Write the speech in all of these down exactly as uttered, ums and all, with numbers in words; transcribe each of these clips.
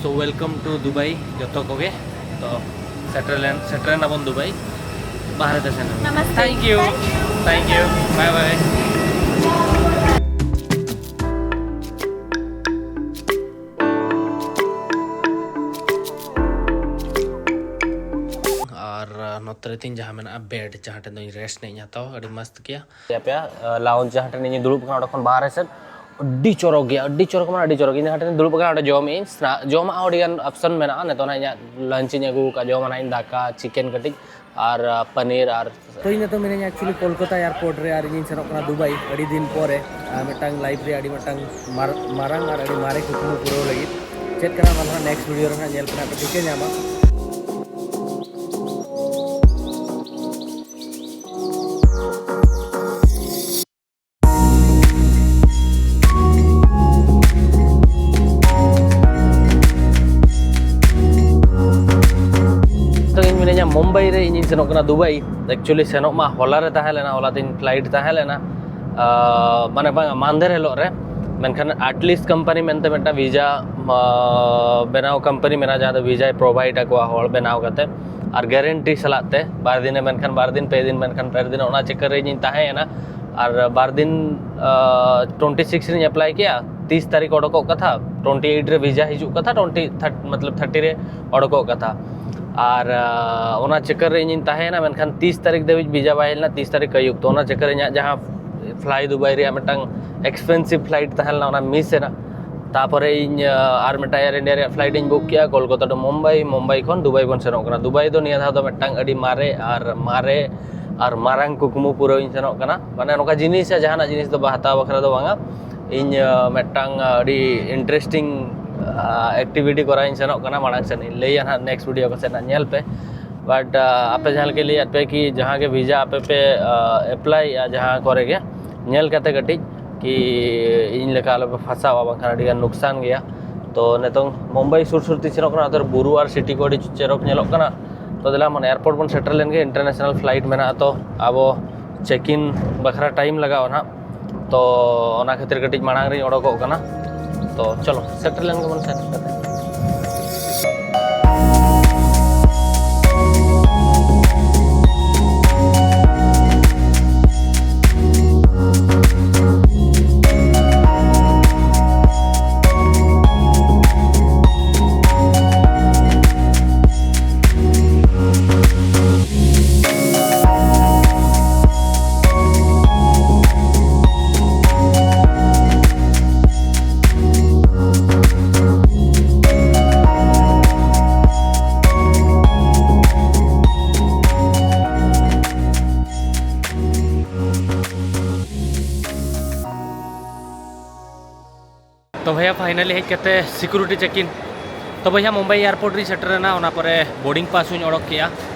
So welcome to Dubai ᱡᱚᱛᱚ ᱠᱚᱜᱮ᱾ ᱛᱚ ᱥᱮᱴᱮᱨ ᱞᱮᱱ ᱥᱮᱴᱮᱨ ᱮᱱᱟᱵᱚᱱ ᱫᱩᱵᱟᱭ, ᱵᱟᱦᱨᱮ ᱛᱮ ᱥᱮᱱ ᱮᱱᱟ᱾ Namaste. Thank you. Thank you. Bye bye. ᱟᱨ ᱱᱚᱛᱮ ᱨᱮ ᱛᱤᱧ ᱡᱟᱦᱟᱸ ᱢᱮᱱᱟᱜᱼᱟ ᱵᱮᱰ, ᱡᱟᱦᱟᱸ ᱴᱷᱮᱱ ᱫᱚᱧ ᱨᱮᱥᱴ ᱱᱟᱹᱧ ᱦᱟᱛᱟᱣᱟ, ᱟᱹᱰᱤ ᱢᱚᱡᱽ ᱜᱮᱭᱟ᱾ ᱟᱯᱮᱭᱟ ᱞᱟᱣᱩᱱᱡᱽ ᱡᱟᱦᱟᱸ ᱴᱷᱮᱱ ᱤᱧ ᱫᱩᱲᱩᱵ ᱠᱟᱱᱟ, ᱚᱸᱰᱮ ᱠᱷᱚᱱ ᱵᱟᱦᱨᱮ ᱥᱮᱫ ᱟᱹᱰᱤ ᱪᱚᱨᱚᱠ ᱜᱮᱭᱟ, ᱟᱹᱰᱤ ᱪᱚᱨᱚᱠ ᱢᱟᱱᱮ ᱟᱹᱰᱤ ᱪᱚᱨᱚᱠ᱾ ᱤᱧ ᱡᱟᱦᱟᱸ ᱴᱷᱮᱱ ᱫᱩᱲᱩᱵ ᱠᱟᱱᱟ ᱚᱸᱰᱮ ᱡᱚᱢᱮᱜ ᱟᱹᱧ, ᱥᱱᱟ- ᱡᱚᱢᱟᱜ ᱦᱚᱸ ᱟᱹᱰᱤ ᱜᱟᱱ ᱚᱯᱥᱚᱱ ᱢᱮᱱᱟᱜᱼᱟ᱾ ᱱᱤᱛᱚᱜ ᱱᱟᱜ ᱤᱧᱟᱹᱜ ᱞᱟᱧᱪ ᱤᱧ ᱟᱹᱜᱩ ᱟᱠᱟᱫᱼᱟ, ᱡᱚᱢᱟᱜ ᱱᱟᱜ ᱤᱧ ᱫᱟᱠᱟ, ᱪᱤᱠᱮᱱ ᱠᱟᱹᱴᱤᱡ ᱟᱨ ᱯᱟᱱᱤᱨ ᱟᱨ ᱛᱚ ᱤᱧ ᱱᱤᱛᱚᱜ ᱢᱤᱱᱟᱹᱧᱟ actually ᱠᱳᱞᱠᱟᱛᱟ ᱮᱭᱟᱨᱯᱳᱨᱴ ᱨᱮ, ᱟᱨ ᱤᱧᱤᱧ ᱥᱮᱱᱚᱜ ᱠᱟᱱᱟ ᱫᱩᱵᱟᱭ ᱟᱹᱰᱤ ᱫᱤᱱ ᱯᱚᱨᱮ᱾ ᱟᱨ ᱢᱤᱫᱴᱟᱝ ᱞᱟᱭᱤᱯᱷ ᱨᱮ ᱟᱹᱰᱤ ᱢᱤᱫᱴᱟᱝ ᱢᱟᱨ- ᱢᱟᱨᱟᱝ ᱟᱨ ᱟᱹᱰᱤ ᱢᱟᱨᱮ ᱠᱩᱠᱢᱩ ᱯᱩᱨᱟᱹᱣ ᱞᱟᱹᱜᱤᱫ᱾ ᱪᱮᱫ ᱠᱟᱱᱟ ᱚᱱᱟ ᱫᱚ ᱱᱟᱜ ᱱᱮᱠᱥᱴ ᱵᱷᱤᱰᱤᱭᱳ ᱨᱮ ᱱᱟᱜ ᱧᱮᱞ ᱯᱮ ᱱᱟᱜ ᱯᱮ ᱴᱷᱤᱠᱟᱹ ᱧᱟᱢᱟ᱾ ᱱᱤᱛᱚᱜ ᱤᱧ ᱢᱤᱱᱟᱹᱧᱟ ᱢᱩᱢᱵᱟᱭ ᱨᱮ, ᱤᱧᱤᱧ ᱥᱮᱱᱚᱜ ᱠᱟᱱᱟ ᱫᱩᱵᱟᱭ᱾ ᱮᱠᱪᱩᱭᱮᱞᱤ ᱥᱮᱱᱚᱜ ᱢᱟ ᱦᱚᱞᱟ ᱨᱮ ᱛᱟᱦᱮᱸ ᱞᱮᱱᱟ, ᱦᱚᱞᱟ ᱛᱤᱧ ᱯᱷᱞᱟᱭᱤᱴ ᱛᱟᱦᱮᱸ ᱞᱮᱱᱟ᱾ ᱟᱸ, ᱢᱟᱱᱮ ᱵᱟᱝ, ᱢᱟᱦᱫᱮᱨ ᱦᱤᱞᱳᱜ ᱨᱮ᱾ ᱢᱮᱱᱠᱷᱟᱱ ᱟᱴᱞᱤᱥᱴ ᱠᱳᱢᱯᱟᱱᱤ ᱢᱮᱱᱛᱮ ᱢᱤᱫᱴᱟᱝ ᱵᱷᱤᱡᱟ ᱵᱮᱱᱟᱣ ᱠᱳᱢᱯᱟᱱᱤ ᱢᱮᱱᱟᱜᱼᱟ, ᱡᱟᱦᱟᱸ ᱫᱚ ᱵᱷᱤᱡᱟᱭ ᱯᱨᱳᱵᱷᱟᱭᱤᱰ ᱟᱠᱚᱣᱟ ᱦᱚᱲ ᱵᱮᱱᱟᱣ ᱠᱟᱛᱮ, ᱟᱨ ᱜᱮᱨᱮᱱᱴᱤ ᱥᱟᱞᱟᱜ ᱛᱮ᱾ ᱵᱟᱨ ᱫᱤᱱᱮ ᱢᱮᱱᱠᱷᱟᱱ ᱵᱟᱨ ᱫᱤᱱ, ᱯᱮ ᱫᱤᱱ ᱢᱮᱱᱠᱷᱟᱱ ᱯᱮ ᱫᱤᱱ, ᱚᱱᱟ ᱪᱟᱠᱠᱟᱨ ᱨᱮ ᱤᱧᱤᱧ ᱛᱟᱦᱮᱸᱭᱮᱱᱟ᱾ ᱟᱨ ᱵᱟᱨ ᱫᱤᱱ, ᱴᱩᱭᱮᱱᱴᱤ ᱥᱤᱠᱥ ᱨᱤᱧ ᱮᱯᱞᱟᱭ ᱠᱮᱜᱼᱟ, ᱛᱤᱥ ᱛᱟᱹᱨᱤᱠᱷ ᱚᱰᱚᱠᱚᱜ ᱠᱟᱛᱷᱟ, ᱴᱩᱭᱮᱱᱴᱤ ᱮᱭᱤᱴ ᱨᱮ ᱵᱷᱤᱡᱟ ᱦᱤᱡᱩᱜ ᱠᱟᱛᱷᱟ, ᱴᱩᱭᱮᱱᱴᱤ ᱢᱚᱛᱞᱚᱵ ᱛᱷᱟᱨᱴᱤ ᱨᱮ ᱚᱰᱚᱠᱚᱜ ᱠᱟᱛᱷᱟ᱾ ᱟᱨ ᱟᱸ, ᱚᱱᱟ ᱪᱟᱠᱠᱟᱨ ᱨᱮ ᱤᱧᱤᱧ ᱛᱟᱦᱮᱸᱭᱮᱱᱟ, ᱢᱮᱱᱠᱷᱟᱱ ᱛᱤᱥ ᱛᱟᱹᱨᱤᱠᱷ ᱫᱷᱟᱹᱵᱤᱡ ᱵᱷᱤᱡᱟ ᱵᱟᱭ ᱦᱮᱡ ᱞᱮᱱᱟ, ᱛᱤᱥ ᱛᱟᱹᱨᱤᱠᱷ ᱟᱹᱭᱩᱵ᱾ ᱛᱚ ᱚᱱᱟ ᱪᱟᱠᱠᱟᱨ ᱨᱮ ᱤᱧᱟᱹᱜ ᱡᱟᱦᱟᱸ ᱯᱷᱞᱟᱭ ᱫᱩᱵᱟᱭ ᱨᱮᱭᱟᱜ ᱢᱤᱫᱴᱟᱝ ᱮᱠᱥᱯᱮᱱᱥᱤᱵᱷ ᱯᱷᱞᱟᱭᱤᱴ ᱛᱟᱦᱮᱸ ᱞᱮᱱᱟ, ᱚᱱᱟ ᱢᱤᱥ ᱮᱱᱟ᱾ ᱛᱟᱨᱯᱚᱨᱮ ᱤᱧ ᱟᱸ, ᱟᱨ ᱢᱤᱫᱴᱟᱝ ᱮᱭᱟᱨ ᱤᱱᱰᱤᱭᱟ ᱨᱮᱭᱟᱜ ᱯᱷᱞᱟᱭᱤᱴ ᱤᱧ ᱵᱩᱠ ᱠᱮᱜᱼᱟ ᱠᱳᱞᱠᱟᱛᱟ ᱴᱩ ᱢᱩᱢᱵᱟᱭ, ᱢᱩᱢᱵᱟᱭ ᱠᱷᱚᱱ ᱫᱩᱵᱟᱭ ᱵᱚᱱ ᱥᱮᱱᱚᱜ ᱠᱟᱱᱟ᱾ ᱫᱩᱵᱟᱭ ᱫᱚ ᱱᱤᱭᱟᱹ ᱫᱷᱟᱣ ᱫᱚ ᱢᱤᱫᱴᱟᱝ ᱟᱹᱰᱤ ᱢᱟᱨᱮ ᱟᱨ ᱢᱟᱨᱮ ᱟᱨ ᱢᱟᱨᱟᱝ ᱠᱩᱠᱢᱩ ᱯᱩᱨᱟᱹᱣ ᱤᱧ ᱥᱮᱱᱚᱜ ᱠᱟᱱᱟ᱾ ᱢᱟᱱᱮ ᱱᱚᱝᱠᱟ ᱡᱤᱱᱤᱥ ᱥᱮ ᱡᱟᱦᱟᱱᱟᱜ ᱡᱤᱱᱤᱥ ᱫᱚ ᱦᱟᱛᱟᱣ ᱵᱟᱠᱷᱨᱟ ᱫᱚ ᱵᱟᱝᱟ, ᱤᱧ ᱟᱸ, ᱢᱤᱫᱴᱟᱝ ᱟᱹᱰᱤ ᱤᱱᱴᱟᱨᱮᱥᱴᱤᱝ ᱮᱠᱴᱤᱵᱷᱤᱴᱤ ᱠᱚᱨᱟᱣ ᱤᱧ ᱥᱮᱱᱚᱜ ᱠᱟᱱᱟ᱾ ᱢᱟᱲᱟᱝ ᱥᱮᱫ ᱤᱧ ᱞᱟᱹᱭᱟ ᱱᱟᱦᱟᱜ ᱱᱮᱠᱥᱴ ᱵᱷᱤᱰᱤᱭᱳ ᱠᱚ ᱥᱮᱫ ᱱᱟᱦᱟᱜ ᱧᱮᱞ ᱯᱮ᱾ ᱵᱟᱴ ᱟᱯᱮ ᱡᱟᱦᱟᱸ ᱞᱮᱠᱟ ᱞᱟᱹᱭᱟᱫ ᱯᱮ ᱠᱤ ᱡᱟᱦᱟᱸ ᱜᱮ ᱵᱷᱤᱡᱟ ᱟᱯᱮ ᱯᱮ ᱮᱯᱞᱟᱭᱮᱜᱼᱟ ᱡᱟᱦᱟᱸ ᱠᱚᱨᱮ ᱜᱮ, ᱧᱮᱞ ᱠᱟᱛᱮ ᱠᱟᱹᱴᱤᱡ ᱠᱤ ᱤᱧ ᱞᱮᱠᱟ ᱟᱞᱚ ᱯᱮ ᱯᱷᱟᱥᱟᱣᱟ, ᱵᱟᱝᱠᱷᱟᱱ ᱟᱹᱰᱤ ᱜᱟᱱ ᱱᱩᱠᱥᱟᱱ ᱜᱮᱭᱟ᱾ ᱛᱚ ᱱᱤᱛᱚᱝ ᱢᱩᱢᱵᱟᱭ ᱥᱩᱨ ᱥᱩᱨ ᱛᱤᱧ ᱥᱮᱱᱚᱜ ᱠᱟᱱᱟ, ᱚᱱᱟᱛᱮ ᱵᱩᱨᱩ ᱟᱨ ᱥᱤᱴᱤ ᱠᱚ ᱟᱹᱰᱤ ᱪᱚᱨᱚᱠ ᱧᱮᱞᱚᱜ ᱠᱟᱱᱟ᱾ ᱛᱚ ᱫᱮᱞᱟ ᱢᱟᱱᱮ ᱮᱭᱟᱨᱯᱳᱨᱴ ᱵᱚᱱ ᱥᱮᱴᱮᱨ ᱞᱮᱱ ᱜᱮ, ᱤᱱᱴᱟᱨᱱᱮᱥᱱᱟᱞ ᱯᱷᱞᱟᱭᱤᱴ ᱢᱮᱱᱟᱜᱼᱟ, ᱛᱚ ᱟᱵᱚ ᱪᱮᱠ ᱤᱱ ᱵᱟᱠᱷᱨᱟ ᱴᱟᱭᱤᱢ ᱞᱟᱜᱟᱜᱼᱟ ᱱᱟᱦᱟᱜ᱾ ᱛᱚ ᱚᱱᱟ ᱠᱷᱟᱹᱛᱤᱨ ᱠᱟᱹᱴᱤᱡ ᱢᱟᱲᱟᱝ ᱨᱤᱧ ᱚᱰᱚᱠᱚᱜ ᱠᱟᱱᱟ᱾ ᱛᱚ ᱪᱚᱞᱚ ᱥᱮᱴᱮᱨ ᱞᱮᱱ ᱜᱮᱵᱚᱱ ᱥᱮᱴᱮᱨ ᱠᱟᱛᱮ᱾ ᱵᱚᱭᱦᱟ, finally ᱦᱮᱡ ᱠᱟᱛᱮ security check in᱾ ᱛᱚ ᱵᱚᱭᱦᱟ, ᱢᱩᱢᱵᱟᱭ airport ᱨᱤᱧ ᱥᱮᱴᱮᱨ ᱮᱱᱟ, ᱚᱱᱟ ᱯᱚᱨᱮ boarding pass ᱦᱚᱸᱧ ᱚᱰᱚᱠ ᱠᱮᱜᱼᱟ᱾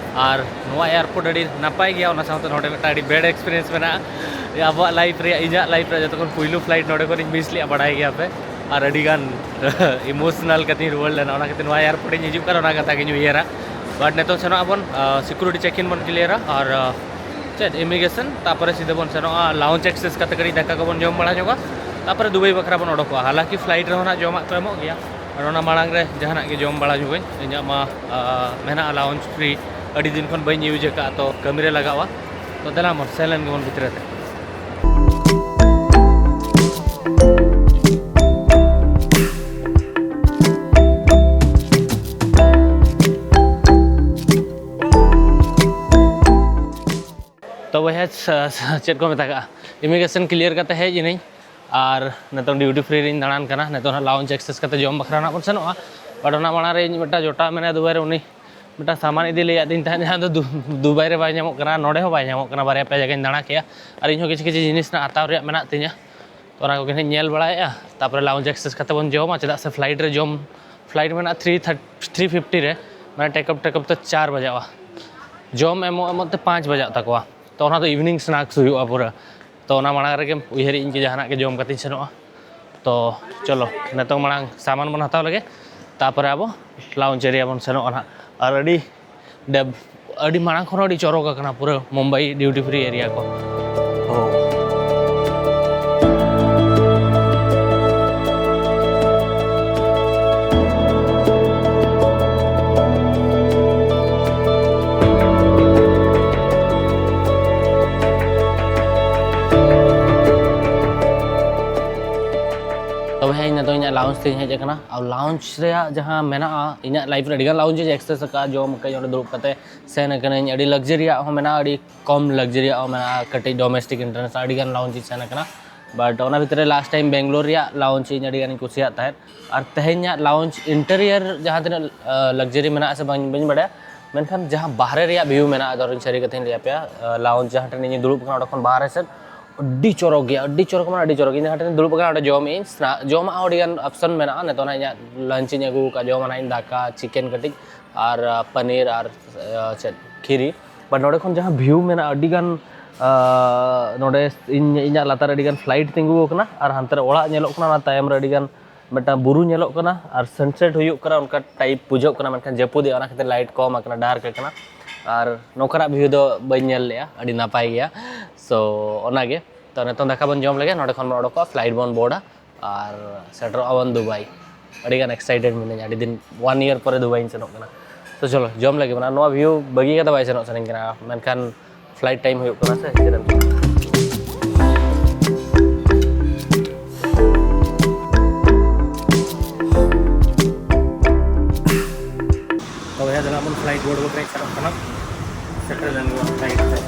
ᱟᱨ ᱱᱚᱣᱟ airport ᱟᱹᱰᱤ ᱱᱟᱯᱟᱭ ᱜᱮᱭᱟ, ᱚᱱᱟ ᱥᱟᱶᱛᱮ ᱱᱚᱰᱮ ᱢᱤᱫᱴᱟᱝ ᱟᱹᱰᱤ bad experience ᱢᱮᱱᱟᱜᱼᱟ ᱟᱵᱚᱣᱟᱜ life ᱨᱮᱭᱟᱜ, ᱤᱧᱟᱹᱜ life ᱨᱮᱭᱟᱜ ᱡᱚᱛᱚ ᱠᱷᱚᱱ ᱯᱩᱭᱞᱩ flight ᱱᱚᱰᱮ ᱠᱷᱚᱱᱤᱧ miss ᱞᱮᱜᱼᱟ, ᱵᱟᱲᱟᱭ ᱜᱮᱭᱟ ᱯᱮ᱾ ᱟᱨ ᱟᱹᱰᱤ ᱜᱟᱱ emotional ᱠᱟᱛᱮᱧ ᱨᱩᱣᱟᱹᱲ ᱞᱮᱱᱟ, ᱚᱱᱟ ᱠᱷᱟᱹᱛᱤᱨ ᱱᱚᱣᱟ airport ᱤᱧ ᱦᱤᱡᱩᱜ ᱠᱟᱱᱟ, ᱚᱱᱟ ᱠᱟᱛᱷᱟ ᱜᱤᱧ ᱩᱭᱦᱟᱹᱨᱟ᱾ But ᱱᱤᱛᱚᱜ ᱥᱮᱱᱚᱜ ᱟᱵᱚᱱ, security check in ᱵᱚᱱ clearᱟ ᱟᱨ ᱪᱮᱫ immigration, ᱛᱟᱯᱚᱨᱮ ᱥᱤᱫᱷᱟᱹ ᱵᱚᱱ ᱥᱮᱱᱚᱜᱼᱟ lounge access ᱠᱟᱛᱮ, ᱠᱟᱹᱴᱤᱡ ᱫᱟᱠᱟ ᱠᱚᱵᱚᱱ ᱡᱚᱢ ᱵᱟᱲᱟ ᱧᱚᱜᱟ, ᱛᱟᱯᱚᱨᱮ ᱫᱩᱵᱟᱭ ᱵᱟᱠᱷᱨᱟ ᱵᱚᱱ ᱚᱰᱚᱠᱚᱜᱼᱟ᱾ ᱦᱟᱞᱟᱝᱠᱤ flight ᱨᱮᱦᱚᱸ ᱱᱟᱜ ᱡᱚᱢᱟᱜ ᱠᱚ ᱮᱢᱚᱜ ᱜᱮᱭᱟ, ᱟᱨ ᱚᱱᱟ ᱢᱟᱲᱟᱝ ᱨᱮ ᱡᱟᱦᱟᱱᱟᱜ ᱜᱮ ᱡᱚᱢ ᱵᱟᱲᱟ ᱧᱚᱜᱟᱹᱧ᱾ ᱤᱧᱟᱹᱜ ᱢᱟ ᱢᱮᱱᱟᱜᱼᱟ lounge free, ᱟᱹᱰᱤ ᱫᱤᱱ ᱠᱷᱚᱱ ᱵᱟᱹᱧ use ᱟᱠᱟᱫᱼᱟ, ᱛᱚ ᱠᱟᱹᱢᱤ ᱨᱮ ᱞᱟᱜᱟᱜᱼᱟ᱾ ᱛᱚ ᱫᱮᱞᱟ ᱢᱟ ᱥᱮᱱ ᱞᱮᱱ ᱜᱮᱵᱚᱱ ᱵᱷᱤᱛᱨᱤ ᱛᱮ᱾ ᱛᱚ ᱵᱚᱭᱦᱟ, ᱪᱮᱫ ᱠᱚ ᱢᱮᱛᱟᱜᱟᱜᱼᱟ, immigration clear ᱠᱟᱛᱮ ᱦᱮᱡ ᱮᱱᱟᱹᱧ᱾ ᱟᱨ ᱱᱤᱛᱚᱝ duty free ᱨᱤᱧ ᱫᱟᱬᱟᱱ ᱠᱟᱱᱟ᱾ ᱱᱤᱛᱚᱝ ᱦᱟᱸᱜ lounge access ᱠᱟᱛᱮ ᱡᱚᱢ ᱵᱟᱠᱷᱨᱟ ᱱᱟᱜ ᱵᱚᱱ ᱥᱮᱱᱚᱜᱼᱟ᱾ But ᱚᱱᱟ ᱢᱟᱲᱟᱝ ᱨᱮ ᱤᱧ ᱢᱤᱫᱴᱟᱝ ᱡᱚᱴᱟᱣ ᱢᱮᱱᱟᱭᱟ ᱫᱩᱵᱟᱭ ᱨᱮ, ᱩᱱᱤ ᱢᱤᱫᱴᱟᱝ ᱥᱟᱢᱟᱱ ᱤᱫᱤ ᱞᱟᱹᱭᱟᱫᱤᱧ ᱛᱟᱦᱮᱸᱫ, ᱡᱟᱦᱟᱸ ᱫᱚ ᱫᱩ- ᱫᱩᱵᱟᱭ ᱨᱮ ᱵᱟᱭ ᱧᱟᱢᱚᱜ ᱠᱟᱱᱟ, ᱱᱚᱰᱮ ᱦᱚᱸ ᱵᱟᱭ ᱧᱟᱢᱚᱜ ᱠᱟᱱᱟ, ᱵᱟᱨᱭᱟ ᱯᱮᱭᱟ ᱡᱟᱭᱜᱟᱧ ᱫᱟᱬᱟ ᱠᱮᱜᱼᱟ᱾ ᱟᱨ ᱤᱧᱦᱚᱸ ᱠᱤᱪᱷᱩ ᱠᱤᱪᱷᱩ ᱡᱤᱱᱤᱥ ᱨᱮᱱᱟᱜ ᱦᱟᱛᱟᱣ ᱨᱮᱭᱟᱜ ᱢᱮᱱᱟᱜ ᱛᱤᱧᱟᱹ, ᱛᱚ ᱚᱱᱟ ᱠᱚᱜᱮ ᱱᱟᱜ ᱧᱮᱞ ᱵᱟᱲᱟᱭᱮᱫᱼᱟ᱾ ᱛᱟᱯᱚᱨᱮ lounge access ᱠᱟᱛᱮ ᱵᱚᱱ ᱡᱚᱢᱟ, ᱪᱮᱫᱟᱜ ᱥᱮ flight ᱨᱮ ᱡᱚᱢ, flight ᱢᱮᱱᱟᱜᱼᱟ three thirty, three fifty ᱨᱮ, ᱢᱟᱱᱮ take off take off ᱛᱮ ᱪᱟᱨ ᱵᱟᱡᱟᱜᱼᱟ, ᱡᱚᱢ ᱮᱢᱚᱜ ᱮᱢᱚᱜ ᱛᱮ ᱯᱟᱸᱪ ᱵᱟᱡᱟᱜ ᱛᱟᱠᱚᱣᱟ᱾ ᱛᱚ ᱚᱱᱟ ᱫᱚ evening snacks ᱦᱩᱭᱩᱜᱼᱟ ᱯᱩᱨᱟᱹ᱾ ᱛᱚ ᱚᱱᱟ ᱢᱟᱲᱟᱝ ᱨᱮᱜᱮ ᱩᱭᱦᱟᱹᱨᱮᱫ ᱟᱹᱧ ᱡᱮ ᱡᱟᱦᱟᱱᱟᱜ ᱜᱮ ᱡᱚᱢ ᱠᱟᱛᱮᱧ ᱥᱮᱱᱚᱜᱼᱟ᱾ ᱛᱚ ᱪᱚᱞᱚ, ᱱᱤᱛᱚᱝ ᱢᱟᱲᱟᱝ ᱥᱟᱢᱟᱱ ᱵᱚᱱ ᱦᱟᱛᱟᱣ ᱞᱮᱜᱮ, ᱛᱟᱯᱚᱨᱮ ᱟᱵᱚ lounge area ᱵᱚᱱ ᱥᱮᱱᱚᱜᱼᱟ ᱱᱟᱦᱟᱜ᱾ ᱟᱨ ᱟᱹᱰᱤ ᱰᱮᱵ- ᱟᱹᱰᱤ ᱢᱟᱲᱟᱝ ᱠᱷᱚᱱ ᱟᱹᱰᱤ ᱪᱚᱨᱚᱠ ᱟᱠᱟᱱᱟ ᱯᱩᱨᱟᱹ ᱢᱩᱢᱵᱟᱭ duty free area ᱠᱚ᱾ ᱦᱳ᱾ ᱛᱚᱵᱮ ᱦᱮᱸ, ᱤᱧ ᱱᱤᱛᱚᱜ ᱤᱧᱟᱹᱜ lounge ᱛᱮᱧ ᱦᱮᱡ ᱟᱠᱟᱱᱟ᱾ ᱟᱨ lounge ᱨᱮᱭᱟᱜ ᱡᱟᱦᱟᱸ ᱢᱮᱱᱟᱜᱼᱟ, ᱤᱧᱟᱹᱜ life ᱨᱮ ᱟᱹᱰᱤᱜᱟᱱ lounge ᱤᱧ access ᱟᱠᱟᱫᱼᱟ, ᱡᱚᱢ ᱟᱠᱟᱫᱟᱹᱧ, ᱚᱸᱰᱮ ᱫᱩᱲᱩᱵ ᱠᱟᱛᱮ ᱥᱮᱱ ᱟᱠᱟᱱᱟᱹᱧ᱾ ᱟᱹᱰᱤ luxury ᱟᱜ ᱦᱚᱸ ᱢᱮᱱᱟᱜᱼᱟ, ᱟᱹᱰᱤ ᱠᱚᱢ luxury ᱟᱜ ᱦᱚᱸ ᱢᱮᱱᱟᱜᱼᱟ, ᱠᱟᱹᱴᱤᱡ domestic international ᱟᱹᱰᱤᱜᱟᱱ lounge ᱤᱧ ᱥᱮᱱ ᱟᱠᱟᱱᱟ᱾ But ᱚᱱᱟ ᱵᱷᱤᱛᱨᱤ ᱨᱮ last time ᱵᱮᱝᱜᱟᱞᱳᱨ ᱨᱮᱭᱟᱜ lounge ᱤᱧ ᱟᱹᱰᱤ ᱜᱟᱱᱤᱧ ᱠᱩᱥᱤᱭᱟᱜ ᱛᱟᱦᱮᱸᱫ᱾ ᱟᱨ ᱛᱮᱦᱮᱧᱟᱜ lounge interior ᱡᱟᱦᱟᱸ ᱛᱤᱱᱟᱹᱜ, ᱟ, luxury ᱢᱮᱱᱟᱜᱼᱟ ᱥᱮ ᱵᱟᱝ ᱵᱟᱹᱧ ᱵᱟᱲᱟᱭᱟ, ᱢᱮᱱᱠᱷᱟᱱ ᱡᱟᱦᱟᱸ ᱵᱟᱦᱨᱮ ᱨᱮᱭᱟᱜ view ᱢᱮᱱᱟᱜᱼᱟ, ᱫᱷᱚᱨᱚᱧ ᱥᱟᱹᱨᱤ ᱠᱟᱛᱷᱟᱧ ᱞᱟᱹᱭ ᱟᱯᱮᱭᱟ, ᱟ, lounge ᱡᱟᱦᱟᱸ ᱴᱷᱮᱱ ᱤᱧ ᱫᱩᱲᱩᱵ ᱠᱟᱱᱟ, ᱚᱸᱰᱮ ᱠᱷᱚᱱ ᱵᱟᱦᱨᱮ ᱥᱮᱫ ᱟᱹᱰᱤ ᱪᱚᱨᱚᱠ ᱜᱮᱭᱟ, ᱟᱹᱰᱤ ᱪᱚᱨᱚᱠ, ᱢᱟᱱᱮ ᱟᱹᱰᱤ ᱪᱚᱨᱚᱠ᱾ ᱤᱧ ᱡᱟᱦᱟᱸ ᱴᱷᱮᱱ ᱫᱩᱲᱩᱵ ᱟᱠᱟᱱᱟ, ᱚᱸᱰᱮ ᱡᱚᱢᱮᱫ ᱟᱹᱧ᱾ ᱥᱱᱟ-, ᱡᱚᱢᱟᱜ ᱦᱚᱸ ᱟᱹᱰᱤ ᱜᱟᱱ option ᱢᱮᱱᱟᱜᱼᱟ᱾ ᱱᱤᱛᱚᱜ ᱱᱟᱦᱟᱜ ᱤᱧᱟᱹᱜ lunch ᱤᱧ ᱟᱹᱜᱩ ᱟᱠᱟᱫ, ᱡᱚᱢᱟ ᱱᱟᱦᱟᱜ ᱤᱧ ᱫᱟᱠᱟ, chicken ᱠᱟᱹᱴᱤᱡ, ᱟᱨ, ᱟ, ᱪᱮᱫ, ᱠᱷᱤᱨᱤ᱾ But ᱱᱚᱰᱮ ᱠᱷᱚᱱ ᱡᱟᱦᱟᱸ view ᱢᱮᱱᱟᱜᱼᱟ, ᱟᱹᱰᱤ ᱜᱟᱱ, ᱟ, ᱱᱚᱰᱮ ᱤᱧ, ᱤᱧᱟᱹᱜ ᱞᱟᱛᱟᱨ ᱨᱮ ᱟᱹᱰᱤ ᱜᱟᱱ flight ᱛᱤᱸᱜᱩ ᱟᱠᱟᱱᱟ, ᱟᱨ ᱦᱟᱱᱛᱮ ᱨᱮ ᱚᱲᱟᱜ ᱧᱮᱞᱚᱜ ᱠᱟᱱᱟ, ᱚᱱᱟ ᱛᱟᱭᱚᱢ ᱨᱮ ᱟᱹᱰᱤ ᱜᱟᱱ ᱢᱤᱫᱴᱟᱝ ᱵᱩᱨᱩ ᱧᱮᱞᱚᱜ ᱠᱟᱱᱟ ᱟᱨ sunset ᱦᱩᱭᱩᱜ ᱠᱟᱱᱟ, ᱚᱱᱠᱟ type ᱵᱩᱡᱷᱟᱹᱜ ᱠᱟᱱᱟ, ᱢᱮᱱᱠᱷᱟᱱ ᱡᱟᱹᱯᱩᱫᱮᱜᱼᱟ, ᱚᱱᱟ ᱠᱷᱟᱹᱛᱤᱨ light ᱠᱚᱢ ᱟᱠᱟᱱᱟ, dark ᱟᱠᱟᱱᱟ᱾ ᱟᱨ ᱱᱚᱝᱠᱟᱱᱟᱜ view ᱫᱚ ᱵᱟᱹᱧ ᱧᱮᱞ ᱞᱮᱜᱼᱟ, ᱟᱹᱰᱤ ᱱᱟᱯᱟᱭ ᱜᱮᱭᱟ᱾ So ᱚᱱᱟᱜᱮ, ᱛᱚ ᱱᱤᱛᱚᱝ ᱫᱟᱠᱟ ᱵᱚᱱ ᱡᱚᱢ ᱞᱮᱜᱮ, ᱱᱚᱸᱰᱮ ᱠᱷᱚᱱ ᱵᱚᱱ ᱚᱰᱚᱠᱚᱜᱼᱟ, flight ᱵᱚᱱ ᱵᱳᱨᱰᱟ ᱟᱨ ᱥᱮᱴᱮᱨᱚᱜᱼᱟ ᱵᱚᱱ ᱫᱩᱵᱟᱭ᱾ ᱟᱹᱰᱤ ᱜᱟᱱ excited ᱢᱤᱱᱟᱹᱧᱟ, ᱟᱹᱰᱤ ᱫᱤᱱ, one year ᱯᱚᱨᱮ ᱫᱩᱵᱟᱭ ᱤᱧ ᱥᱮᱱᱚᱜ ᱠᱟᱱᱟ᱾ ᱛᱚ ᱪᱚᱞᱚ ᱡᱚᱢ ᱞᱮᱜᱮ ᱵᱚᱱ, ᱱᱚᱣᱟ view ᱵᱟᱹᱜᱤ ᱠᱟᱛᱮ ᱵᱟᱭ ᱥᱮᱱᱚᱜ ᱥᱟᱱᱟᱧ ᱠᱟᱱᱟ, ᱢᱮᱱᱠᱷᱟᱱ flight time ᱦᱩᱭᱩᱜ ᱠᱟᱱᱟ ᱥᱮ, ᱪᱮᱫ ᱮᱢ ᱪᱤᱠᱟᱹᱭᱟ? ᱛᱚᱵᱮ ᱦᱟᱸᱜ ᱫᱮᱞᱟ ᱵᱚᱱ flight board ᱵᱚᱱ ᱯᱮᱨᱮᱡ ᱥᱟᱱᱚᱜ ᱠᱟᱱᱟ, ᱥᱮᱴᱮᱨ ᱞᱮᱱ ᱜᱮᱵᱚᱱ flight ᱨᱮ᱾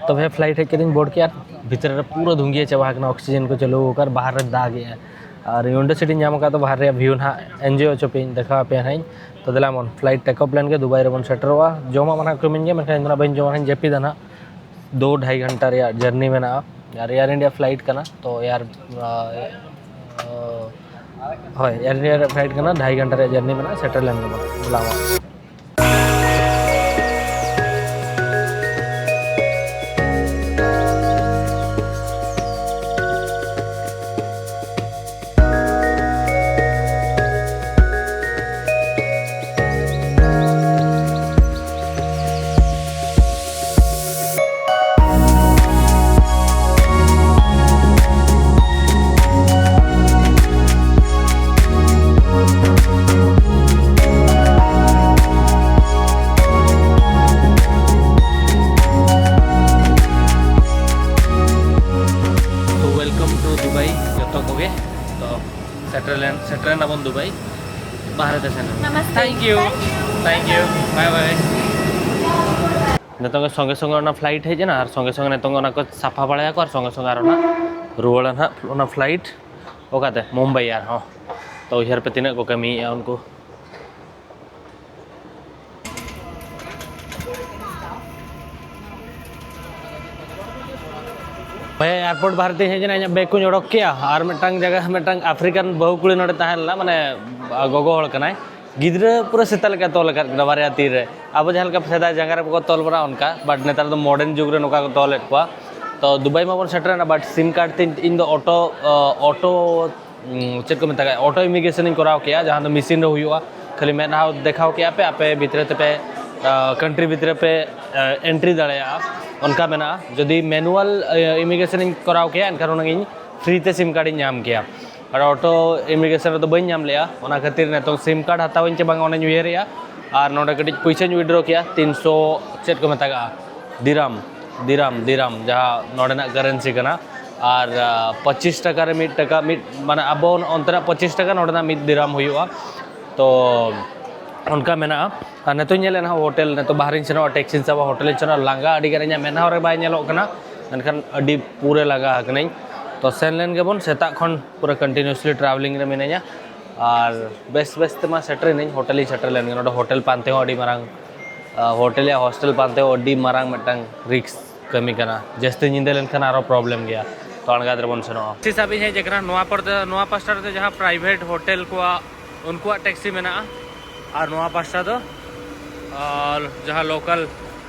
ᱛᱚᱵᱮ flight ᱦᱮᱡ ᱠᱟᱛᱮᱧ ᱵᱳᱨᱰ ᱠᱮᱫᱼᱟ, ᱵᱷᱤᱛᱨᱤ ᱨᱮ ᱯᱩᱨᱟᱹ ᱫᱷᱩᱝᱜᱤᱭᱟᱹ ᱪᱟᱵᱟ ᱟᱠᱟᱱᱟ, oxygen ᱠᱚ ᱪᱟᱹᱞᱩ ᱟᱠᱟᱫ, ᱵᱟᱦᱟᱨ ᱨᱮ ᱫᱟᱜ ᱮᱜᱼᱟ᱾ ᱟᱨ window seat ᱤᱧ ᱧᱟᱢ ᱟᱠᱟᱫ, ᱛᱚ ᱵᱟᱦᱟᱨ ᱨᱮᱭᱟᱜ view ᱱᱟᱦᱟᱜ enjoy ᱦᱚᱪᱚ ᱯᱮᱭᱟᱹᱧ, ᱫᱮᱠᱷᱟᱣ ᱟᱯᱮᱭᱟ ᱱᱟᱦᱟᱜ ᱤᱧ᱾ ᱛᱚ ᱫᱮᱞᱟ ᱵᱚᱱ, flight take off ᱞᱮᱱ ᱜᱮ, ᱫᱩᱵᱟᱭ ᱨᱮᱵᱚᱱ ᱥᱮᱴᱮᱨᱚᱜᱼᱟ᱾ ᱡᱚᱢᱟᱜ ᱢᱟ ᱱᱟᱦᱟᱜ ᱠᱟᱹᱢᱤᱧ ᱜᱮ, ᱢᱮᱱᱠᱷᱟᱱ ᱤᱧ ᱫᱚ ᱱᱟᱦᱟᱜ ᱵᱟᱹᱧ ᱡᱚᱢᱟ, ᱱᱟᱦᱟᱜ ᱤᱧ ᱡᱟᱹᱯᱤᱫᱟ ᱱᱟᱦᱟᱜ᱾ ᱫᱩ ᱰᱷᱟᱭ ᱜᱷᱚᱱᱴᱟ ᱨᱮᱭᱟᱜ journey ᱢᱮᱱᱟᱜᱼᱟ, ᱟᱨ Air India flight ᱠᱟᱱᱟ, ᱛᱚ Air, ᱟ, ᱟ, ᱦᱳᱭ, Air India ᱨᱮᱭᱟᱜ flight ᱠᱟᱱᱟ, ᱰᱷᱟᱭ ᱜᱷᱚᱱᱴᱟ ᱨᱮᱭᱟᱜ journey ᱢᱮᱱᱟᱜᱼᱟ, ᱥᱮᱴᱮᱨ ᱞᱮᱱ ᱜᱮᱵᱚᱱ, ᱫᱮᱞᱟ ᱢᱟ᱾ ᱛᱚ, welcome to ᱫᱩᱵᱟᱭ ᱡᱚᱛᱚ ᱠᱚᱜᱮ᱾ ᱛᱚ, ᱥᱮᱴᱮᱨ ᱞᱮᱱ, ᱥᱮᱴᱮᱨ ᱮᱱᱟᱵᱚᱱ ᱫᱩᱵᱟᱭ, ᱵᱟᱦᱨᱮ ᱛᱮ ᱥᱮᱱ ᱞᱮᱱ᱾ ᱱᱟᱢᱟᱥᱛᱮ᱾ Thank you, thank you, bye bye᱾ ᱱᱤᱛᱚᱝ ᱜᱮ ᱥᱚᱸᱜᱮ ᱥᱚᱸᱜᱮ ᱚᱱᱟ ᱯᱷᱞᱟᱭᱤᱴ ᱦᱮᱡ ᱮᱱᱟ, ᱟᱨ ᱥᱚᱸᱜᱮ ᱥᱚᱸᱜᱮ ᱱᱤᱛᱚᱝ ᱜᱮ ᱚᱱᱟ ᱠᱚ ᱥᱟᱯᱷᱟ ᱵᱟᱲᱟᱭᱟᱠᱚ, ᱟᱨ ᱥᱚᱸᱜᱮ ᱥᱚᱸᱜᱮ ᱟᱨᱚ ᱱᱟᱜ ᱨᱩᱣᱟᱹᱲᱟ ᱱᱟᱜ ᱚᱱᱟ ᱯᱷᱞᱟᱭᱤᱴ ᱚᱠᱟᱛᱮ, ᱢᱩᱢᱵᱟᱭ ᱟᱨᱦᱚᱸ᱾ ᱛᱚ ᱩᱭᱦᱟᱹᱨ ᱯᱮ ᱛᱤᱱᱟᱹᱜ ᱠᱚ ᱠᱟᱹᱢᱤᱭᱮᱫᱼᱟ ᱩᱱᱠᱩ᱾ ᱦᱮᱸ, ᱮᱭᱟᱨᱯᱳᱨᱴ ᱵᱟᱦᱨᱮ ᱛᱮᱧ ᱦᱮᱡ ᱮᱱᱟ, ᱤᱧᱟᱹᱜ ᱵᱮᱜᱽ ᱠᱚᱧ ᱚᱰᱚᱠ ᱠᱮᱜᱼᱟ, ᱟᱨ ᱢᱤᱫᱴᱟᱝ ᱡᱟᱭᱜᱟ, ᱢᱤᱫᱴᱟᱝ ᱟᱯᱷᱨᱤᱠᱟᱱ ᱵᱟᱹᱦᱩ ᱠᱩᱲᱤ ᱱᱚᱰᱮ ᱛᱟᱦᱮᱸ ᱞᱮᱱᱟ, ᱢᱟᱱᱮ ᱜᱚᱜᱚ ᱦᱚᱲ ᱠᱟᱱᱟᱭ, ᱜᱤᱫᱽᱨᱟᱹ ᱯᱩᱨᱟᱹ ᱥᱮᱛᱟ ᱞᱮᱠᱟ ᱛᱚᱞ ᱟᱠᱟᱫ ᱠᱤᱱᱟ ᱵᱟᱨᱭᱟ ᱛᱤ ᱨᱮ᱾ ᱟᱵᱚ ᱡᱟᱦᱟᱸ ᱞᱮᱠᱟ ᱥᱮᱫᱟᱭ ᱡᱟᱸᱜᱟ ᱨᱮ ᱵᱟᱠᱚ ᱛᱚᱞ ᱵᱟᱲᱟ, ᱚᱱᱠᱟ, but ᱱᱮᱛᱟᱨ ᱫᱚ ᱢᱚᱰᱟᱨᱱ ᱡᱩᱜᱽ ᱨᱮ ᱱᱚᱝᱠᱟ ᱠᱚ ᱛᱚᱞᱮᱫ ᱠᱚᱣᱟ᱾ ᱛᱚ ᱫᱩᱵᱟᱭ ᱢᱟᱵᱚᱱ ᱥᱮᱴᱮᱨᱮᱱᱟ, but ᱥᱤᱢ ᱠᱟᱨᱰ ᱛᱤᱧ, ᱤᱧ ᱫᱚ ᱚᱴᱳ, ᱚ, ᱚᱴᱳ, ᱩᱸ, ᱪᱮᱫ ᱠᱚ ᱢᱮᱛᱟᱜᱼᱟ, ᱚᱴᱳ ᱤᱢᱤᱜᱨᱮᱥᱚᱱ ᱤᱧ ᱠᱚᱨᱟᱣ ᱠᱮᱜᱼᱟ, ᱡᱟᱦᱟᱸ ᱫᱚ ᱢᱮᱥᱤᱱ ᱨᱮ ᱦᱩᱭᱩᱜᱼᱟ᱾ ᱠᱷᱟᱹᱞᱤ ᱢᱮᱫᱦᱟ ᱫᱮᱠᱷᱟᱣ ᱠᱮᱜᱼᱟ ᱯᱮ, ᱟᱯᱮ ᱵᱷᱤᱛᱨᱤ ᱛᱮᱯᱮ, ᱟ, ᱠᱟᱱᱴᱨᱤ ᱵᱷᱤᱛᱨᱤ ᱯᱮ, ᱟ, ᱮᱱᱴᱨᱤ ᱫᱟᱲᱮᱭᱟᱜᱼᱟ, ᱚᱱᱠᱟ ᱢᱮᱱᱟᱜᱼᱟ᱾ ᱡᱩᱫᱤ ᱢᱮᱱᱩᱣᱟᱞ, ᱟ, ᱤᱢᱤᱜᱨᱮᱥᱚᱱ ᱤᱧ ᱠᱚᱨᱟᱣ ᱠᱮᱭᱟ, ᱮᱱᱠᱷᱟᱱ ᱦᱩᱱᱟᱹᱝ ᱤᱧ ᱯᱷᱨᱤ ᱛᱮ ᱥᱤᱢ ᱠᱟᱨᱰ ᱤᱧ ᱧᱟᱢ ᱠᱮᱭᱟ᱾ ᱟᱨ ᱚᱴᱳ ᱤᱢᱤᱜᱨᱮᱥᱚᱱ ᱨᱮᱫᱚ ᱵᱟᱹᱧ ᱧᱟᱢ ᱞᱮᱜᱼᱟ, ᱚᱱᱟ ᱠᱷᱟᱹᱛᱤᱨ ᱱᱤᱛᱚᱝ ᱥᱤᱢ ᱠᱟᱨᱰ ᱦᱟᱛᱟᱣᱟᱹᱧ ᱪᱮ ᱵᱟᱝ ᱚᱱᱟᱧ ᱩᱭᱦᱟᱹᱨᱮᱜᱼᱟ᱾ ᱟᱨ ᱱᱚᱰᱮ ᱠᱟᱹᱴᱤᱡ ᱯᱩᱭᱥᱟᱹᱧ ᱩᱭᱤᱰᱨᱚ ᱠᱮᱜᱼᱟ, ᱛᱤᱱᱥᱚ ᱪᱮᱫ ᱠᱚ ᱢᱮᱛᱟᱜᱟᱜᱼᱟ, ᱫᱤᱨᱟᱢ, ᱫᱤᱨᱟᱢ, ᱫᱤᱨᱟᱢ, ᱡᱟᱦᱟᱸ ᱱᱚᱰᱮᱱᱟᱜ ᱠᱟᱨᱮᱱᱥᱤ ᱠᱟᱱᱟ᱾ ᱟᱨ, ᱟ, ᱯᱚᱸᱪᱤᱥ ᱴᱟᱠᱟ ᱨᱮ ᱢᱤᱫ ᱴᱟᱠᱟ, ᱢᱤᱫ, ᱢᱟᱱᱮ ᱟᱵᱚ ᱚᱱᱛᱮᱱᱟᱜ ᱯᱚᱸᱪᱤᱥ ᱴᱟᱠᱟ, ᱱᱚᱰᱮᱱᱟᱜ ᱢᱤᱫ ᱫᱤᱨᱟᱢ ᱦᱩᱭᱩᱜᱼᱟ᱾ ᱛᱚ ᱚᱱᱠᱟ ᱢᱮᱱᱟᱜᱼᱟ᱾ ᱟᱨ ᱱᱤᱛᱚᱜ ᱧᱮᱞᱮᱫ ᱱᱟᱦᱟᱜ ᱦᱳᱴᱮᱞ, ᱱᱤᱛᱚᱜ ᱵᱟᱦᱨᱮᱧ ᱥᱮᱱᱚᱜᱼᱟ, ᱴᱮᱠᱥᱤᱧ ᱥᱟᱵᱟ, ᱦᱳᱴᱮᱞᱤᱧ ᱥᱮᱱᱚᱜᱼᱟ, ᱞᱟᱸᱜᱟ ᱟᱹᱰᱤ ᱜᱟᱱ ᱤᱧᱟᱹᱜ ᱢᱮᱫᱦᱟ ᱨᱮ ᱵᱟᱭ ᱧᱮᱞᱚᱜ ᱠᱟᱱᱟ, ᱢᱮᱱᱠᱷᱟᱱ ᱟᱹᱰᱤ ᱯᱩᱨᱟᱹ ᱞᱟᱸᱜᱟ ᱟᱠᱟᱱᱟᱹᱧ᱾ ᱛᱚ ᱥᱮᱱ ᱞᱮᱱ ᱜᱮᱵᱚᱱ, ᱥᱮᱛᱟᱜ ᱠᱷᱚᱱ ᱯᱩᱨᱟᱹ ᱠᱚᱱᱴᱤᱱᱤᱭᱩᱥᱞᱤ ᱴᱨᱟᱵᱷᱮᱞᱤᱝ ᱨᱮ ᱢᱤᱱᱟᱹᱧᱟ᱾ ᱟᱨ ᱵᱮᱥ ᱵᱮᱥ ᱛᱮᱢᱟ ᱥᱮᱴᱮᱨᱮᱱᱟᱹᱧ, ᱦᱳᱴᱮᱞᱤᱧ ᱥᱮᱴᱮᱨ ᱞᱮᱱ ᱜᱮ᱾ ᱱᱚᱰᱮ ᱦᱳᱴᱮᱞ ᱯᱟᱱᱛᱮ ᱦᱚᱸ ᱟᱹᱰᱤ ᱢᱟᱨᱟᱝ, ᱟ, ᱦᱳᱴᱮᱞ ᱭᱟ ᱦᱳᱥᱴᱮᱞ ᱯᱟᱱᱛᱮ ᱦᱚᱸ ᱟᱹᱰᱤ ᱢᱟᱨᱟᱝ ᱢᱤᱫᱴᱟᱝ ᱨᱤᱠᱥ ᱠᱟᱹᱢᱤ ᱠᱟᱱᱟ᱾ ᱡᱟᱹᱥᱛᱤ ᱧᱤᱫᱟᱹ ᱞᱮᱱᱠᱷᱟᱱ ᱟᱨᱚ ᱯᱨᱚᱵᱞᱮᱢ ᱜᱮᱭᱟ᱾ ᱛᱚ ᱟᱬᱜᱟᱛ ᱨᱮᱵᱚᱱ ᱥᱮᱱᱚᱜᱼᱟ᱾ ᱴᱮᱠᱥᱤ ᱥᱟᱵ ᱤᱧ ᱦᱮᱡ ᱟᱠᱟᱱᱟ᱾ ᱱᱚᱣᱟ ᱯᱟᱨ-, ᱱᱚᱣᱟ ᱯᱟᱥᱴᱟ ᱨᱮᱫᱚ ᱡᱟᱦᱟᱸ ᱯᱨᱟᱭᱵᱷᱮᱴ ᱦᱳᱴᱮᱞ ᱠᱚᱣᱟᱜ, ᱩᱱᱠᱩᱣᱟᱜ ᱴᱮᱠᱥᱤ ᱢᱮᱱᱟᱜᱼᱟ, ᱟᱨ ᱱᱚᱣᱟ ᱯᱟᱥᱴᱟ ᱫᱚ, ᱟᱨ ᱡᱟᱦᱟᱸ ᱞᱳᱠᱟᱞ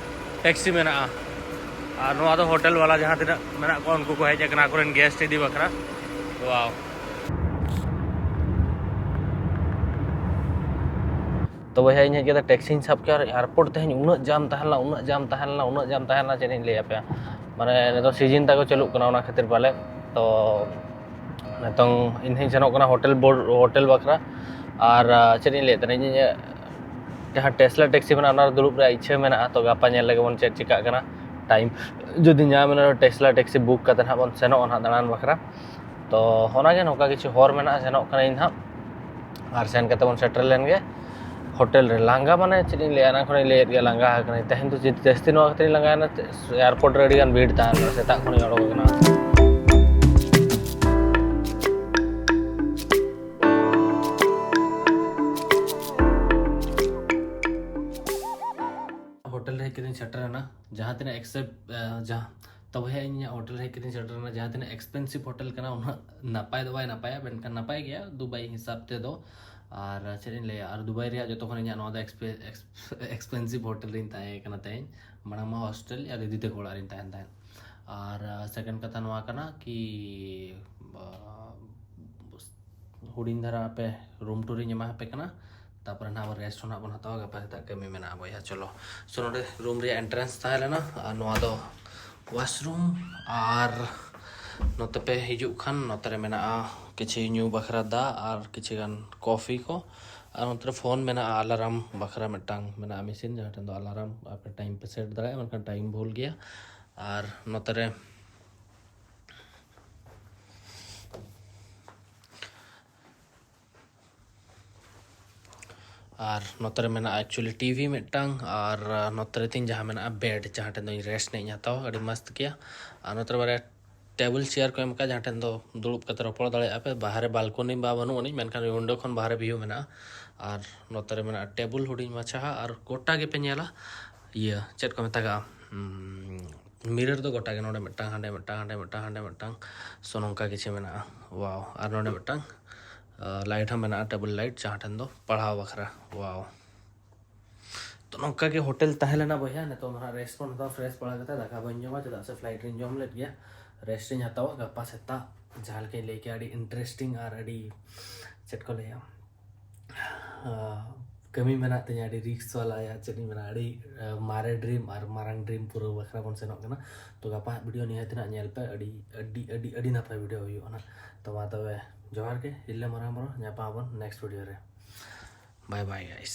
ᱴᱮᱠᱥᱤ ᱢᱮᱱᱟᱜᱼᱟ᱾ ᱟᱨ ᱱᱚᱣᱟ ᱫᱚ ᱦᱳᱴᱮᱞ ᱵᱟᱞᱟ ᱡᱟᱦᱟᱸ ᱛᱤᱱᱟᱹᱜ ᱢᱮᱱᱟᱜ ᱠᱚᱣᱟ, ᱩᱱᱠᱩ ᱠᱚ ᱦᱮᱡ ᱟᱠᱟᱱᱟ ᱟᱠᱚᱨᱮᱱ ᱜᱮᱥᱴ ᱤᱫᱤ ᱵᱟᱠᱷᱨᱟ᱾ ᱣᱟᱣ᱾ ᱛᱚ ᱵᱚᱭᱦᱟ, ᱤᱧ ᱦᱮᱡ ᱠᱟᱛᱮ ᱴᱮᱠᱥᱤᱧ ᱥᱟᱵ ᱠᱮᱫᱟ, ᱟᱨ ᱮᱭᱟᱨᱯᱳᱨᱴ ᱛᱮᱦᱮᱧ ᱩᱱᱟᱹᱜ ᱡᱟᱢ ᱛᱟᱦᱮᱸ ᱞᱮᱱᱟ, ᱩᱱᱟᱹᱜ ᱡᱟᱢ ᱛᱟᱦᱮᱸ ᱞᱮᱱᱟ, ᱩᱱᱟᱹᱜ ᱡᱟᱢ ᱛᱟᱦᱮᱸ ᱞᱮᱱᱟ, ᱪᱮᱫ ᱤᱧ ᱞᱟᱹᱭ ᱟᱯᱮᱭᱟ᱾ ᱢᱟᱱᱮ ᱱᱤᱛᱚᱜ ᱥᱤᱡᱤᱱ ᱛᱟᱠᱚ ᱪᱟᱹᱞᱩᱜ ᱠᱟᱱᱟ, ᱚᱱᱟ ᱠᱷᱟᱹᱛᱤᱨ ᱯᱟᱞᱮ᱾ ᱛᱚ ᱱᱤᱛᱚᱝ ᱤᱧ ᱦᱚᱸᱧ ᱥᱮᱱᱚᱜ ᱠᱟᱱᱟ ᱦᱳᱴᱮᱞ ᱵᱳᱨᱰ, ᱦᱳᱴᱮᱞ ᱵᱟᱠᱷᱨᱟ᱾ ᱟᱨ, ᱟ, ᱪᱮᱫ ᱤᱧ ᱞᱟᱹᱭᱮᱫ ᱛᱟᱦᱮᱱᱟ, ᱤᱧ, ᱤᱧ, ᱡᱟᱦᱟᱸ ᱴᱮᱥᱞᱟ ᱴᱮᱠᱥᱤ ᱢᱮᱱᱟᱜᱼᱟ, ᱚᱱᱟ ᱨᱮ ᱫᱩᱲᱩᱵ ᱨᱮᱭᱟᱜ ᱤᱪᱪᱷᱟᱹ ᱢᱮᱱᱟᱜᱼᱟ᱾ ᱛᱚ ᱜᱟᱯᱟ ᱧᱮᱞ ᱞᱮᱜᱮ ᱵᱚᱱ ᱪᱮᱫ ᱪᱤᱠᱟᱹᱜ ᱠᱟᱱᱟ᱾ ᱴᱟᱭᱤᱢ ᱡᱩᱫᱤ ᱧᱟᱢ ᱮᱱᱟ, ᱴᱮᱥᱞᱟ ᱴᱮᱠᱥᱤ ᱵᱩᱠ ᱠᱟᱛᱮ ᱱᱟᱦᱟᱜ ᱵᱚᱱ ᱥᱮᱱᱚᱜᱼᱟ ᱱᱟᱦᱟᱜ ᱫᱟᱬᱟᱱ ᱵᱟᱠᱷᱨᱟ᱾ ᱛᱚ ᱚᱱᱟᱜᱮ, ᱱᱚᱝᱠᱟ ᱠᱤᱪᱷᱩ ᱦᱚᱨ ᱢᱮᱱᱟᱜᱼᱟ, ᱥᱮᱱᱚᱜ ᱠᱟᱹᱱᱟᱹᱧ ᱱᱟᱦᱟᱜ᱾ ᱟᱨ ᱥᱮᱱ ᱠᱟᱛᱮ ᱵᱚᱱ ᱥᱮᱴᱮᱨ ᱞᱮᱱ ᱜᱮ᱾ ᱦᱳᱴᱮᱞ ᱨᱮ ᱞᱟᱸᱜᱟ, ᱢᱟᱱᱮ ᱪᱮᱫ ᱤᱧ ᱞᱟᱹᱭᱟ, ᱮᱱᱟᱝ ᱠᱷᱚᱱᱤᱧ ᱞᱟᱹᱭᱮᱫ ᱜᱮᱭᱟ, ᱞᱟᱸᱜᱟ ᱟᱠᱟᱱᱟᱹᱧ᱾ ᱛᱮᱦᱮᱧ ᱫᱚ ᱡᱟᱹᱥᱛᱤ ᱱᱚᱣᱟ ᱠᱷᱟᱹᱛᱤᱨ ᱤᱧ ᱞᱟᱸᱜᱟᱭᱮᱱᱟ, ᱮᱭᱟᱨᱯᱳᱨᱴ ᱨᱮ ᱟᱹᱰᱤ ᱜᱟᱱ ᱵᱷᱤᱲ ᱛᱟᱦᱮᱸ ᱞᱮᱱᱟ, ᱥᱮᱛᱟᱜ ᱠᱷᱚᱱᱤᱧ ᱚᱰᱚᱠ ᱟᱠᱟᱱᱟ᱾ ᱦᱳᱴᱮᱞ ᱨᱮ ᱦᱮᱡ ᱠᱟᱛᱮᱧ ᱥᱮᱴᱮᱨ ᱮᱱᱟ᱾ ᱡᱟᱦᱟᱸ ᱛᱤᱱᱟᱹᱜ ᱮᱠᱥᱮᱯ ᱡᱟᱦᱟᱸ ᱛᱚᱵᱮ ᱦᱮᱸ, ᱤᱧᱟᱹᱜ ᱦᱳᱴᱮᱞ ᱨᱮ ᱦᱮᱡ ᱠᱟᱛᱮᱧ ᱥᱮᱴᱮᱨ ᱮᱱᱟ᱾ ᱡᱟᱦᱟᱸ ᱛᱤᱱᱟᱹᱜ ᱮᱠᱥᱯᱮᱱᱥᱤᱵᱷ ᱦᱳᱴᱮᱞ ᱠᱟᱱᱟ, ᱩᱱᱟᱹᱜ ᱱᱟᱯᱟᱭ ᱫᱚ ᱵᱟᱭ ᱱᱟᱯᱟᱭᱟ, ᱢᱮᱱᱠᱷᱟᱱ ᱱᱟᱯᱟᱭ ᱜᱮᱭᱟ ᱫᱩᱵᱟᱭ ᱦᱤᱥᱟᱵ ᱛᱮᱫᱚ᱾ ᱟᱨ ᱪᱮᱫ ᱤᱧ ᱞᱟᱹᱭᱟ, ᱟᱨ ᱫᱩᱵᱟᱭ ᱨᱮᱭᱟᱜ ᱡᱚᱛᱚ ᱠᱷᱚᱱ ᱤᱧᱟᱹᱜ ᱱᱚᱣᱟ ᱫᱚ ᱮᱠᱥᱯᱮᱱᱥᱤᱵᱷ ᱦᱳᱴᱮᱞ ᱨᱤᱧ ᱛᱟᱦᱮᱸ ᱠᱟᱱᱟ ᱛᱮᱦᱮᱧ᱾ ᱢᱟᱲᱟᱝ ᱢᱟ ᱦᱳᱥᱴᱮᱞ ᱟᱨ ᱫᱤᱫᱤ ᱛᱟᱠᱚ ᱚᱲᱟᱜ ᱨᱤᱧ ᱛᱟᱦᱮᱱ ᱛᱟᱦᱮᱸᱫ᱾ ᱟᱨ ᱥᱮᱠᱮᱱᱰ ᱠᱟᱛᱷᱟ ᱱᱚᱣᱟ ᱠᱟᱱᱟ ᱠᱤ, ᱦᱩᱰᱤᱧ ᱫᱷᱟᱨᱟ ᱟᱯᱮ ᱨᱩᱢ ᱴᱩᱨ ᱤᱧ ᱮᱢᱟ ᱟᱯᱮ ᱠᱟᱱᱟ᱾ ᱛᱟᱯᱚᱨᱮ ᱱᱟᱦᱟᱜ ᱟᱵᱚ ᱨᱮᱥᱴ ᱦᱚᱸ ᱱᱟᱦᱟᱜ ᱵᱚᱱ ᱦᱟᱛᱟᱣᱟ, ᱜᱟᱯᱟ ᱥᱮᱛᱟᱜ ᱠᱟᱹᱢᱤ ᱢᱮᱱᱟᱜᱼᱟ ᱵᱚᱭᱦᱟ᱾ ᱪᱚᱞᱚ, ᱥᱚ ᱱᱚᱰᱮ ᱨᱩᱢ ᱨᱮᱭᱟᱜ ᱮᱱᱴᱨᱟᱱᱥ ᱛᱟᱦᱮᱸ ᱞᱮᱱᱟ, ᱟᱨ ᱱᱚᱣᱟ ᱫᱚ ᱣᱟᱥᱨᱩᱢ᱾ ᱟᱨ ᱱᱚᱛᱮ ᱯᱮ ᱦᱤᱡᱩᱜ ᱠᱷᱟᱱ, ᱱᱚᱛᱮ ᱨᱮ ᱢᱮᱱᱟᱜᱼᱟ ᱠᱤᱪᱷᱩ ᱧᱩ ᱵᱟᱠᱷᱨᱟ ᱫᱟᱜ ᱟᱨ ᱠᱤᱪᱷᱩ ᱜᱟᱱ ᱠᱚᱯᱷᱤ ᱠᱚ᱾ ᱟᱨ ᱱᱚᱛᱮ ᱨᱮ ᱯᱷᱳᱱ ᱢᱮᱱᱟᱜᱼᱟ, ᱟᱞᱟᱨᱟᱢ ᱵᱟᱠᱷᱨᱟ ᱢᱤᱫᱴᱟᱝ ᱢᱮᱱᱟᱜᱼᱟ ᱢᱮᱥᱤᱱ, ᱡᱟᱦᱟᱸ ᱴᱷᱮᱱ ᱫᱚ ᱟᱞᱟᱨᱟᱢ ᱟᱯᱮ ᱴᱟᱭᱤᱢ ᱯᱮ ᱥᱮᱴ ᱫᱟᱲᱮᱭᱟᱜᱼᱟ, ᱢᱮᱱᱠᱷᱟᱱ ᱴᱟᱭᱤᱢ ᱵᱷᱩᱞ ᱜᱮᱭᱟ᱾ ᱟᱨ ᱱᱚᱛᱮ ᱨᱮ ᱟᱨ ᱱᱚᱛᱮ ᱨᱮ ᱢᱮᱱᱟᱜᱼᱟ ᱮᱠᱪᱩᱭᱮᱞᱤ ᱴᱤᱵᱷᱤ ᱢᱤᱫᱴᱟᱝ, ᱟᱨ ᱱᱚᱛᱮ ᱨᱮ ᱛᱤᱧ ᱡᱟᱦᱟᱸ ᱢᱮᱱᱟᱜᱼᱟ ᱵᱮᱰ, ᱡᱟᱦᱟᱸ ᱴᱷᱮᱱ ᱫᱚ ᱤᱧ ᱨᱮᱥᱴ ᱤᱧ ᱦᱟᱛᱟᱣᱟ, ᱟᱹᱰᱤ ᱢᱚᱥᱛ ᱜᱮᱭᱟ᱾ ᱟᱨ ᱱᱚᱛᱮ ᱨᱮ ᱵᱟᱨᱭᱟ ᱴᱮᱵᱤᱞ ᱪᱮᱭᱟᱨ ᱠᱚ ᱮᱢ ᱟᱠᱟᱫᱼᱟ, ᱡᱟᱦᱟᱸ ᱴᱷᱮᱱ ᱫᱚ ᱫᱩᱲᱩᱵ ᱠᱟᱛᱮ ᱨᱚᱯᱚᱲ ᱫᱟᱲᱮᱭᱟᱜᱼᱟ ᱯᱮ᱾ ᱵᱟᱦᱨᱮ ᱵᱟᱞᱠᱚᱱᱤ ᱵᱟ ᱵᱟᱹᱱᱩᱜ ᱟᱹᱱᱤᱡ, ᱢᱮᱱᱠᱷᱟᱱ ᱩᱭᱤᱱᱰᱳ ᱠᱷᱚᱱ ᱵᱟᱦᱨᱮ ᱵᱷᱤᱭᱩ ᱢᱮᱱᱟᱜᱼᱟ᱾ ᱟᱨ ᱱᱚᱛᱮ ᱨᱮ ᱢᱮᱱᱟᱜᱼᱟ ᱴᱮᱵᱤᱞ ᱦᱩᱰᱤᱧ ᱢᱟᱪᱷᱟ ᱦᱟᱸᱜ, ᱟᱨ ᱜᱚᱴᱟ ᱜᱮᱯᱮ ᱧᱮᱞᱟ ᱤᱭᱟᱹ ᱪᱮᱫ ᱠᱚ ᱢᱮᱛᱟᱜᱟᱜᱼᱟ, ᱢᱤᱨᱟᱨ ᱫᱚ ᱜᱚᱴᱟ ᱜᱮ, ᱱᱚᱰᱮ ᱢᱤᱫᱴᱟᱝ, ᱦᱟᱸᱰᱮ ᱢᱤᱫᱴᱟᱝ, ᱦᱟᱸᱰᱮ ᱢᱤᱫᱴᱟᱝ, ᱦᱟᱸᱰᱮ ᱢᱤᱫᱴᱟᱝ, ᱥᱚ ᱱᱚᱝᱠᱟ ᱠᱤᱪᱷᱩ ᱢᱮᱱᱟᱜᱼᱟ᱾ ᱣᱟᱣ, ᱟᱨ ᱱᱚᱰᱮ ᱢᱤᱫᱴᱟᱝ ᱞᱟᱭᱤᱴ ᱦᱚᱸ ᱢᱮᱱᱟᱜᱼᱟ, ᱴᱮᱵᱤᱞ ᱞᱟᱭᱤᱴ, ᱡᱟᱦᱟᱸ ᱴᱷᱮᱱ ᱫᱚ ᱯᱟᱲᱦᱟᱣ ᱵᱟᱠᱷᱨᱟ᱾ ᱣᱟᱣ, ᱛᱚ ᱱᱚᱝᱠᱟ ᱜᱮ ᱦᱳᱴᱮᱞ ᱛᱟᱦᱮᱸ ᱞᱮᱱᱟ ᱵᱚᱭᱦᱟ᱾ ᱱᱤᱛᱚᱜ ᱫᱚ ᱦᱟᱸᱜ ᱨᱮᱥᱴ ᱵᱚᱱ ᱦᱟᱛᱟᱣᱟ, ᱯᱷᱨᱮᱥ ᱵᱟᱲᱟ ᱠᱟᱛᱮ ᱫᱟᱠᱟ ᱵᱟᱹᱧ ᱡᱚᱢᱟ, ᱪᱮᱫᱟᱜ ᱥᱮ ᱯᱷᱞᱟᱭᱤᱴ ᱨᱤᱧ ᱡᱚᱢ ᱞᱮᱫ ᱜᱮᱭᱟ᱾ ᱨᱮᱥᱴ ᱤᱧ ᱦᱟᱛᱟᱣᱟ, ᱜᱟᱯᱟ ᱥᱮᱛᱟᱜ ᱡᱟᱦᱟᱸ ᱞᱮᱠᱟᱧ ᱞᱟᱹᱭ ᱠᱮᱭᱟ, ᱟᱹᱰᱤ ᱤᱱᱴᱟᱨᱮᱥᱴᱤᱝ ᱟᱨ ᱟᱹᱰᱤ ᱪᱮᱫ ᱠᱚ ᱞᱟᱹᱭᱟ, ᱟᱸ, ᱠᱟᱹᱢᱤ ᱢᱮᱱᱟᱜ ᱛᱤᱧᱟ, ᱟᱹᱰᱤ ᱨᱤᱠᱥ ᱵᱟᱞᱟ, ᱭᱟ ᱪᱮᱫ ᱤᱧ ᱢᱮᱱᱟ, ᱟᱹᱰᱤ ᱟᱸ, ᱢᱟᱨᱮ ᱰᱨᱤᱢ ᱟᱨ ᱢᱟᱨᱟᱝ ᱰᱨᱤᱢ ᱯᱩᱨᱟᱹᱣ ᱵᱟᱠᱷᱨᱟ ᱵᱚᱱ ᱥᱮᱱᱚᱜ ᱠᱟᱱᱟ᱾ ᱛᱚ ᱜᱟᱯᱟ ᱦᱟᱸᱜ ᱵᱷᱤᱰᱤᱭᱳ ᱱᱤᱦᱟᱹᱛ ᱱᱟᱜ ᱧᱮᱞ ᱯᱮ, ᱟᱹᱰᱤ ᱟᱹᱰᱤ ᱟᱹᱰᱤ ᱟᱹᱰᱤ ᱱᱟᱯᱟᱭ ᱵᱷᱤᱰᱤᱭᱳ ᱦᱩᱭᱩᱜᱼᱟ ᱱᱟᱜ᱾ ᱛᱚ ᱢᱟ ᱛᱚᱵᱮ ᱡᱚᱦᱟᱨ ᱜᱮ, ᱦᱤᱨᱞᱟᱹ ᱢᱟᱨᱟᱝ ᱵᱚᱨᱚ, ᱧᱟᱯᱟᱢ ᱟᱵᱚᱱ ᱱᱮᱠᱥᱴ ᱵᱷᱤᱰᱤᱭᱳ ᱨᱮ᱾ ᱵᱟᱭ ᱵᱟᱭ ᱜᱟᱭᱥ᱾